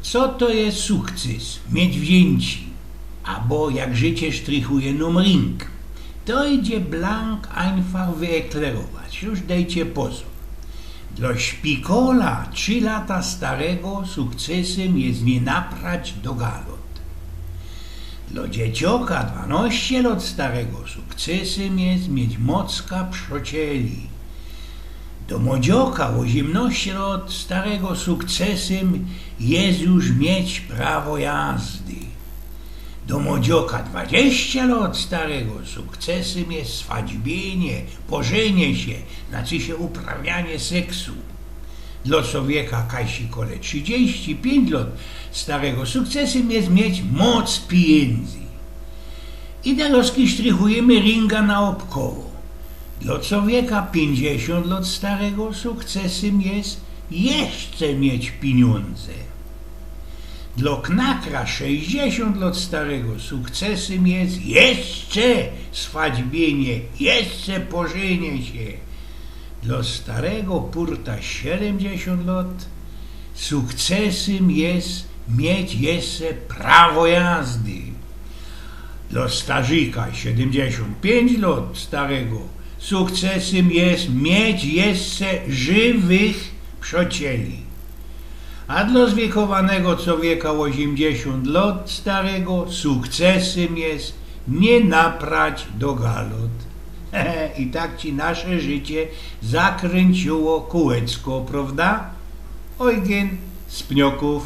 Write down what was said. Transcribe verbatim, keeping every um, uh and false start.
Co to je sukces? Mieć wzięci. Abo jak życie sztrichuje nōm ring. To idzie blank einfach wyeklerować. Już dejcie pozōr. Dlō szpikola trzi lata starego sukcesym je nie naprać do galot. Dlō dziecioka dwanŏście lot starego sukcesym je mieć mocka przocieli. Do młodzioka ôziymnŏście lot starego sukcesym je już mieć prawo jazdy. Do młodzioka dwadzieścia lot starego sukcesym je swaćbiynie, pożynie sie, znaczy sie uprawianie seksu. Dlŏ cowieka kajsi kole trzidzieści piyńć lot starego sukcesym je mieć moc pijyndzy. I terŏzki sztrichujymy ringa naôbkoło. Dlŏ cowieka piyńćdziesiōnt lot starego sukcesym je jeszcze mieć piniōndze. Dlŏ knakra sześćdziesiōnt lot starego sukcesym je jeszcze swaćbiynie, jeszcze pożynie sie. Dlŏ starego purta siedymdziesiōnt lot sukcesym je mieć jeszcze prawo jazdy. Dlŏ starzyka siedymdziesiōnt piyńć lot starego sukcesym je mieć jeszcze żywych przocieli. A dlŏ zwiekowanego cowieka ôziymdziesiōnt lot starego sukcesym je nie naprać do galot. I tak ci nasze życie zakrynciło kōłeczko, prŏwda? Ojgyn z Pniokōw.